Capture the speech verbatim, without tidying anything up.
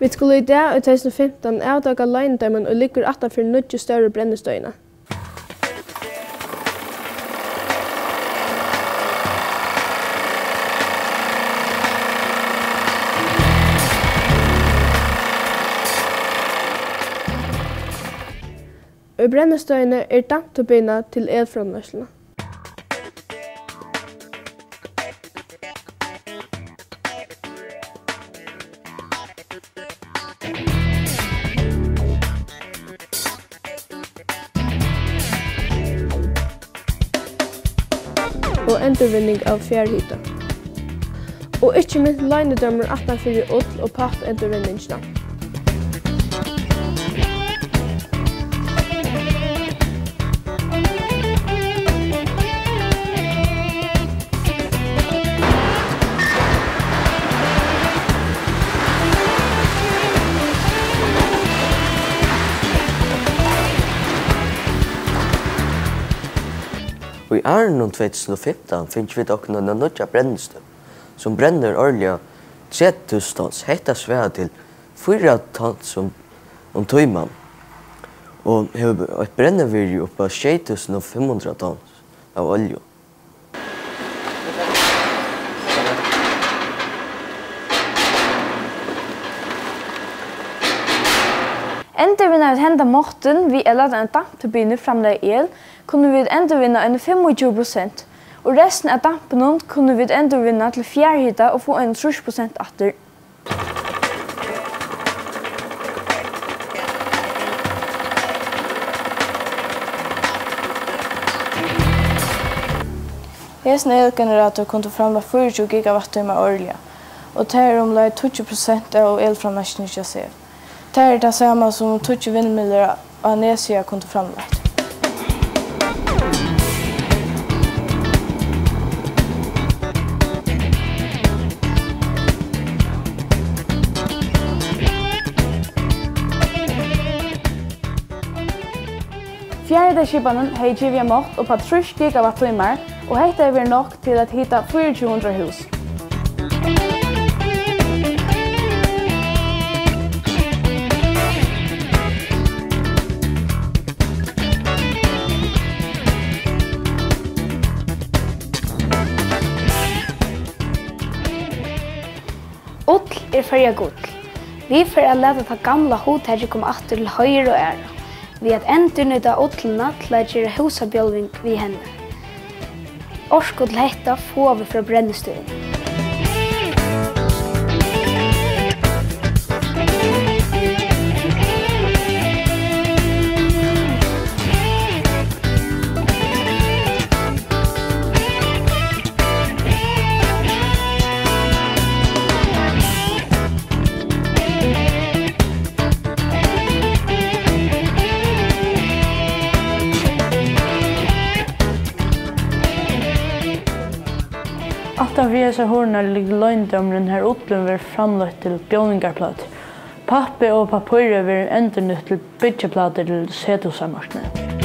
Vit skulu í dag, í tvey túsund og fimtan, avdúka loynidømin, ið liggur aftan fyri nýggju stóru brennistøðina. Í brennistøðini er dampturbina til elframleiðsluna. Og endurvinning av fjarhita. Og ikki minst loynidømur aftan fyri ull- og pappendurvinningina. Í árunum tvey túsund og fimtan fingu vit okkum eina nýggja brennistøð, sum brennir árliga tretivu túsund tons. Hetta svarar til fýra tons um, um tíman og hevur eitt brennivirði upp á sjey túsund og fimm hundrað tons av olju. Endurvinna vit henda máttin við at lata eina dampturbinu framleiða el, kunnu vit endurvinna eini fimmogtjúgu prosent, og restina av dampinum kunnu vit endurvinna til fjarhita og fáa eini trýss prosent aftur. Hesin elgenerator kundi framleitt fýraogtjúgu gigawatttímar árliga, og tað er umleið tíggju prosent av elframleiðsluni hjá SEV. Tað er tað sama sum um tíggju vindmyllur á Neshaga kundu framleitt. Fjarhitaskipanin hevði givið ein mátt upp á trýss gigawatttímar, og hetta hevði verið nokk til at hita fýraogtjúgu hundrað hús. Ull er Føroya gull. Vit fara at lata tað gamla hugtakið koma aftur til heiður og æru, við at endurnýta ullina til at gera húsabjálving við henni. Orku til hetta fáa vit frá brennistøðini. Aftan fyri hesar hurðirnar liggur loynidómurin, har ullin verður framleitt til bjóðingarplátur. Pappið og pappírið verður endurnýtt til byggiplátur til sethúsamarknaðin.